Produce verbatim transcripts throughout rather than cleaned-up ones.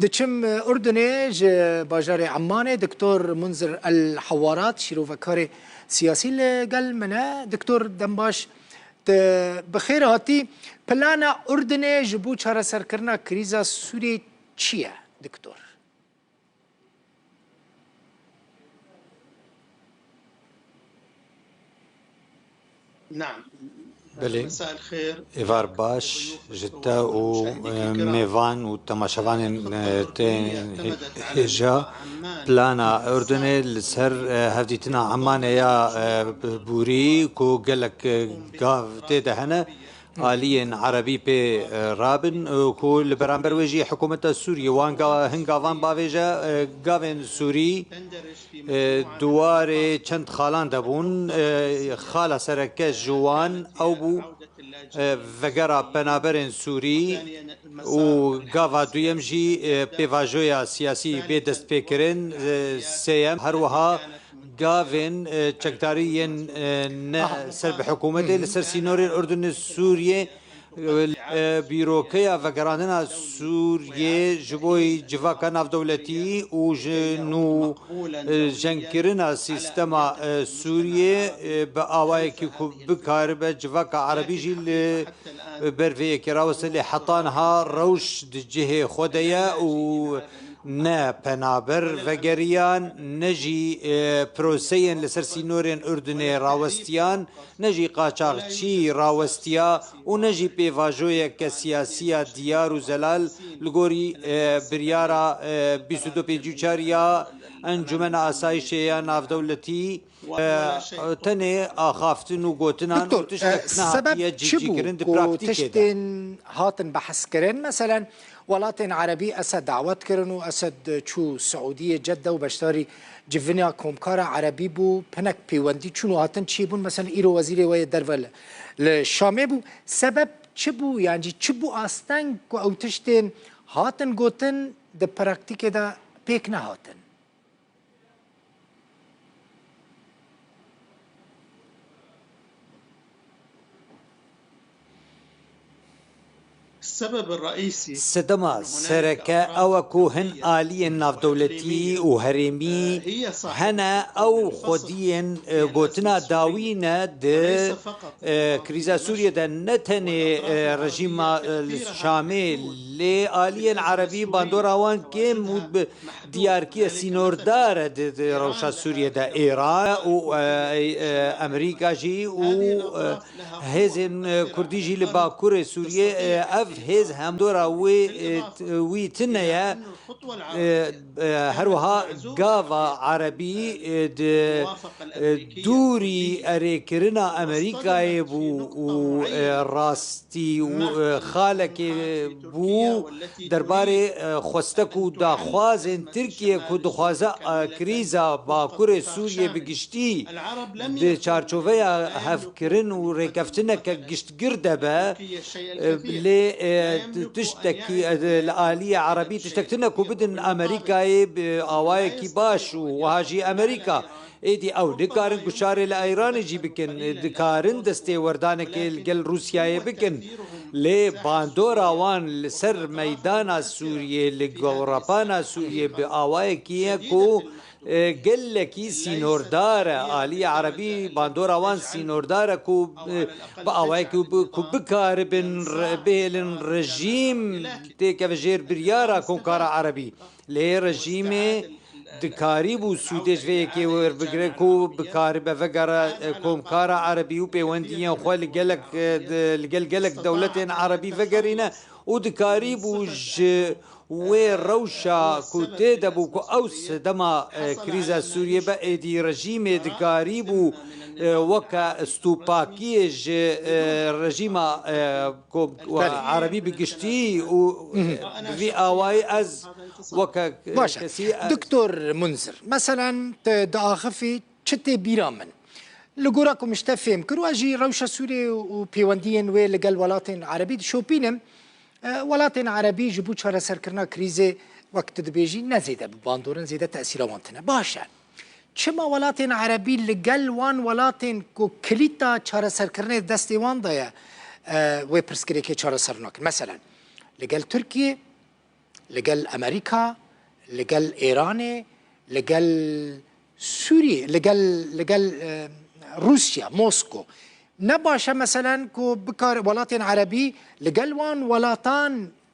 Diçim Urdunê ji bajarê Emmanê, Doktor Munzir El Hewarat, şîrovekarê siyasî li gel min e. Doktor, dem baş, tu bi xêr hatî. Plana Urdunê ji bo çareserkirina krîza Sûriyê çi ye, Doktor? Belê. Êvar baş ji te û, e, mêvan û temaşevanên, e, tê hê-, hêja. Plana Urdunê li ser, e, hevdîtina Emanê ya, e, borî ku gelek, e, gav tê de hene, aliyên erebî pê, e, rabin, e, ku li beramber wê jî hikûmeta Sûriyê wan ga-, hin gavan bavêje, e, gavên Sûrî, e, di warê çend xalan de bûn. E, xala sereke ji wan ew bû, e, vegera penaberên Sûrî û gava duyem jî, e, pêvajoya siyasî bê destpêkirin, e, sêyem her wiha gavên, e, çekdarî yên, e, ne ser bi hikûmetê li ser sînorên Urdunê Sûriyê, e, bîrokeya vegerandina Sûriyê ji bo civaka navdewletî û ji nû, e, jengkirina sîstema, e, Sûriyê, e, bi awayekî ku bikaribe civaka erebî jî li ber vê yekê raweste, lê heta niha rewş di cihê xwe de ye û ne penaber vegeriyan, ne jî, e, proseyên li ser sînorên Urdunê rawestiyan, ne jî qaçaxçî rawestiya û ne jî pêvajoyeke siyasî ya diyar û zelal li gorî, e, biryara, e, bîst û du pêncî û çar ya Encûmena Asayişê ya Navdewletî. E, tenê axaftin û gotinan û Doktor, tiştek e, sebep nehatiye çi bû cîgîkirin di ku praktîkê de. Tiştên hatin behskirin? Meselen, welatên erebî Esed dawet kirin û Esed çû Siûdiyê, Cedde û beşdarî civina komkara erebî bû, hinek pêwendî çûn û hatin çêbûn. Meselen, îro wezîrê we yê derve li, li Şamê bû. Sebep çi bû? Yan jî çi bû asteng ku ew tiştên hatin gotin di praktîkê de pêk nehatin? Sedema sereke ew e ku hin aliyên navdewletî û herêmî hene, ew xwediyên, e, gotina dawî ne di, e, krîza Sûriyê de, ne tenê, e, rejîma, e, li Şamê, lê aliyên erebî bandora wan kêm û bi diyarkiye sînordar e di, di rewşa Sûriyê de. Îran û, e, e, Amerîka jî û, e, hêzên, e, Kurdî jî li Bakurê Sûriyê, e, ev hêz hemdora wê, e, t-, wî tune ye. E, e, her wiha gava erebî, e, di, e, dûrî erêkirina Amerîkayê bû û, e, rast tî û, e, xalekê bû derbarê, e, xwestek û daxwazên Tirkiye ku dixwaze, e, krîza Bakurê Sûriyê bi giştî di çarçoveya hevkirin û rêkeftineke giştgir de be, e, lê, e, tiştekî, e, li aliyê erebî tiştek tune ku bidin Amerîkayê bi awayekî baş û wiha jî Amerîka. Êdî ew nikarin guçarê li Îranê jî bikin, dikarin destê werdanekê li gel Rûsyayê bikin. Lê bandora wan li ser meydana Sûriyê, li gol repana Sûriyê bi awayekî ye ku, e, gelekî sînordar e. Aliyê erebî bandora wan sînordar e ku, e, bi awayekî bi-, ku bikaribin re-, bihêlin rejîm têkeve jêr biryara Komkara Erebî. Lê rejîmê dikarîbû sûdê ji vê yekê werbigire ku bikaribe vegere, e, Komkara Erebî û pêwendiyên xwe li gelek, e, di-, li gel gelek dewletên erebî vegerîne û dikarîbû ji wê rewşa ku tê de bû ku ew sedema, e, krîza Sûriyê be, êdî rejîmê dikarîbû, e, weke stûpakiyê ji, e, rejîma, e, Ku Belê. Erebî bi giştî û, e, bi vî awayî ez weke, e, Baş e. kesî, e, Doktor Munzir, meselen, te diaxifî çi tê bîra min? Li gora ku min ji te fêm kir, we jî rewşa Sûriyê û pêwendiyên wê li gel welatên erebî dişopînim. E, welatên erebî ji bo çareserkirina krîzê, wek tu dibêjî, ne zêde bi bandor in, zêde tesîra wan tune. Baş e. Çima welatên erebî li gel wan welatên ku kilîta çareserkirinê di destê wan de ye, e, wê pirsgirêkê çareser nakin? Meselen, li gel Tirkiyê, li gel Amerîka, li gel Êranê, li gel Sûriyê, li gel, li gel, e, Rûsya, Mosko. Ne baş e meselen ku bikar welatên Erebî li gel wan welatan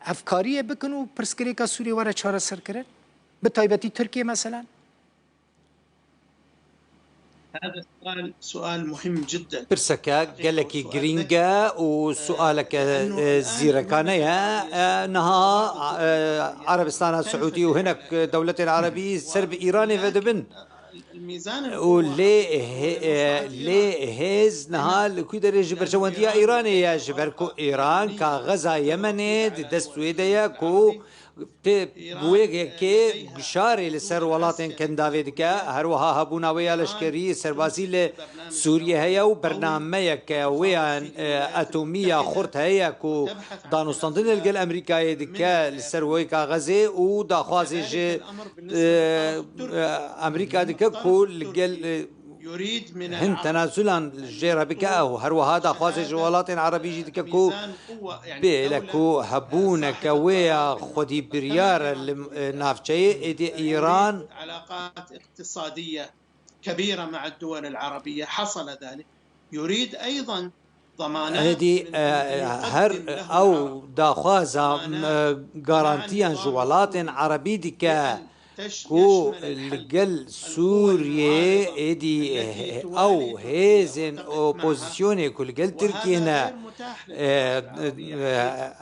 hevkariyê bikin û pirsgirêka Sûriyê were çareserkirin? Bi taybetî Tirkiye meselen? هذا السؤال سؤال مهم جدا. Pirseke gelekî girîng e û sualeke, e, zîrekane ye. E, niha, e, Erebistana Siûdî û hinek dewletên Erebî ser bi Îranê vedibin. Û lê hê-, e, lê hêz niha li ku derê ji berjewendiya Îranê ye, ji ber ku Îran kaxeza Yemenê di dest wê de ye ku tê bi wê yekê guşarê li ser welatên Kendavê dike. Her wiha hebûna wê ya leşkerî, serbazî li Sûriyê heye û bernameyeke wê ya, e, atomî ya xurt heye ku danûstandinê li gel Amerîkayê dike li ser wê kaxezê û daxwazê ji, e, e, Amerîka dike ku li gel, e, hin tenazulan jê re bike ew. Her wiha daxwazê ji welatên Erebî jî dike ku bêle ku hebûneke wê ya xwedî biryar e li, e, navçeyê, êdî Îran علاقات اقتصادية كبيرة مع الدول العربية، حصل ذلك. يريد أيضا ضمانات Êdî, من e, أن her يقدم له ew العرب daxwaza, ضمانات e, garantiyan ji welatên Erebî dike ku li gel Sûriyê êdî ew hêzên opozisyonê ku li gel Tirkiyê ne, e,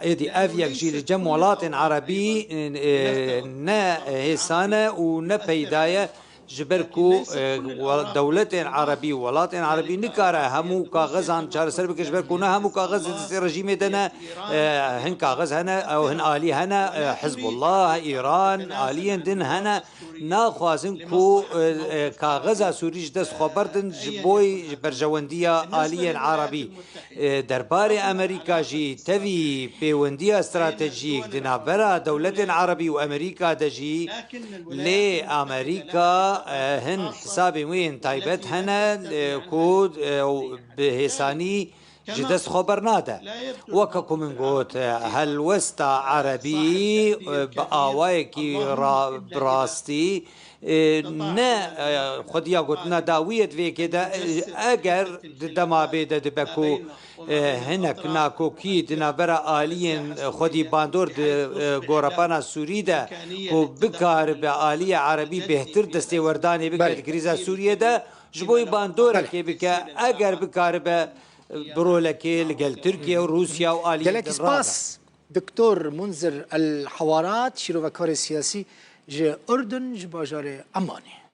e, êdî ev yek jî li cem welatên Erebî, e, ne hêsan e û ne peyda ye, ji ber ku, e, we-, dewletên Erebî û welatên Erebî nikare hemû kaxezan çareser bike, ji ber ku ne hemû kaxez di destê rejîmê de ne, e, hin kaxez hene, ew hin alî hene, e, Hizbullah, Îran, aliyên din hene, naxwazin ku, e, e, kaxeza Sûrî ji dest xwe berdin ji bo berjewendiya aliyên Erebî. E, derbarê Amerîka jî tevî pêwendiya stratejîk di navbera dewletên Erebî û Amerîka de jî, lê Amerîka, e, hin hisabên wê yên taybet hene, e, ku, e, bi hêsanî ji dest xwe bernade. Weke ku min got, e, helwesta Erebî, e, bi awayekî ra-, bi rastî, e, ne, e, xwediya gotina dawiyê di vê yekê de, e, eger di dema bê de dibe ku, e, hinek nakokî di navbera aliyên xwedî bandor di, e, gorepana Sûrî de ku bikaribe aliyê Erebî bêhtir destêwerdanê bike di krîza Sûriyê de, ji bo wî bandorekê bike, eger bikaribe, e, bi rolekê li gel Tirkiye û Rûsya û aliyên Gelekî din rabe. spas Doktor Munzir El Hewarat, şîrovekarê siyasî ji Urdun, ji bajarê Emanê.